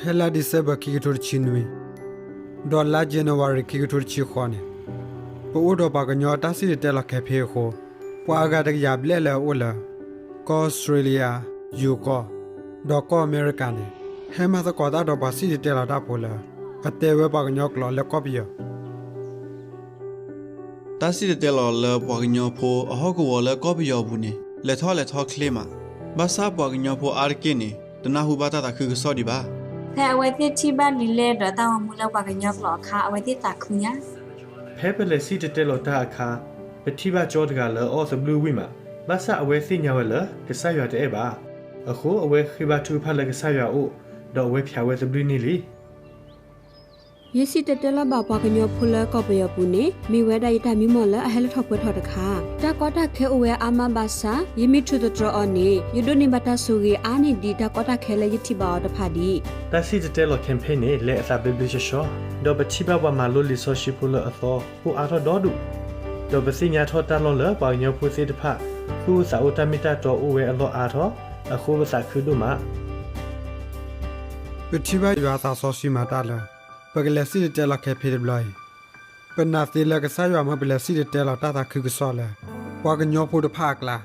ဖဲလါဒံၣ်စ့ဘၢၣ် ခံကထိတဆံနွံ ဒီးလါယနူၤအါရံၤ ခံကထိတဆံဃိးန့ၣ် ပအိၣ်ဒီးပှၤကညီတၢ်စံၣ်တဲၤတဲလီၤ campaign အဃိ ပှၤအဂၤတကယၤဘျဲၣ်လၢအအိၣ်လၢ ကီၢ်အီစထြ့လယါ, ယိၤကီၢ်, ဒီးကီၢ်အမဲရကၤန့ၣ် ဟဲမၤသကိးတၢ်ဒီးပှၤစံၣ်တဲၤတဲလီၤတၢ်ဖိလၢ အတဲဝဲပှၤကညီကျိာ်လၢကီၢ်ပယီၤ တၢ်စံၣ်တဲၤတဲလီၤလၢပှၤကညီဖိအဟီၣ်ကဝီၤလၢကီၢ်ပယီၤအပူၤန့ၣ် လဲၤထီၣ်လဲၤထီချ့မး, ဘၣ်ဆၣ်ပှၤကညီဖိအါတက့ၢ်န့ၣ် တနၢ်ဟူဘၣ်တၢ်သးခုကစီၣ်ဒံးဘၣ်. ဖဲအဝဲသ့ၣ်ထံၣ်ဘၣ်လံာ်လဲၢ်ဒီးတၢ်ဂီၤမူလၢပှၤကညီကျိာ်အခါ အဝဲသ့ၣ်သးခုညါ. ဖဲပလဲၤစံၣ်တဲၤတဲလီၤတၢ်အခါ ပထံၣ်ဘၣ်ကၠီတဂၤလၢအအီၣ်သဘျုၣ်ဝံၣ်မး, ဘၣ်ဆၣ်အဝဲသ့ၣ်ညါဝဲလၢ ကစၢ်ယွၤတအဲၣ်ဘၣ်. အဃိအဝဲဃ့ဘါထုကဖၣ်လၢကစၢ်ယွၤအအိၣ်, ဒီးအဝဲဖျးဝဲသဘျုၣ်န့ၣ်လံ. ယစံၣ်တဲၤတဲလီၤဘၣ်ပှၤကညီဖိလၢကီၢ်ပယီၤပူၤန့ၣ် မ့ၢ်ဝဲဒၣ်ယတၢ်မံမီၢ်လၢအဟဲလၢထီၣ်ပှဲၤထီၣ်တခါ, တၢ်ကီတၢ်ခဲအိၣ်ဝဲအါမးဘၣ်ဆၣ် ယမ့ၢ်ထုးသတြီၤအီၤန့ၣ် ယဒိးန့ၢ်ဘၣ်တၢ်ဆိၣ်ဂ့ၤအါန့ၢ်ဒံးတၢ်ကီတၢ်ခဲလၢယထံၣ်ဘၣ်အီၤတဖၣ်ဒံး. တၢ်စံၣ်တဲၤတဲလီၤ campaign န့ၣ် လဲၤအသးဘျ့ဘျ့ဆှီဆှီ, ဒီးပထံၣ်ဘၣ်ပှၤမၤလိလံာ်စီဆှံဖိလၢအသီအိၣ်အါထီၣ်ဒီဒူၣ်, ဒီးပသ့ၣ်ညါထီၣ်တၢ်လီၢ်လၢပှၤကညီဖိသ့ၣ်တဖၣ် သူၣ်အိၣ်သးအိၣ်တၢ်မ့ၢ်တၢ်တီအိၣ်ဝဲအလီၢ်အါထီၣ်, အဃိပသးခုဒိၣ်မး. ပထံၣ်ဘၣ်ယွၤအသးစီဆှံမၤတၢ်လၢ ပကလဲၤစံၣ်တဲၤတဲလီၤ campaign တဘျီအံၤ, ပနာ်သ့လၢကစၢ်ယွၤမၢပလဲၤစံၣ်တဲၤတဲလီၤတၢ်သးခုကစီၣ်လၢ ပှၤကညီဖိတဖၣ်အကျါ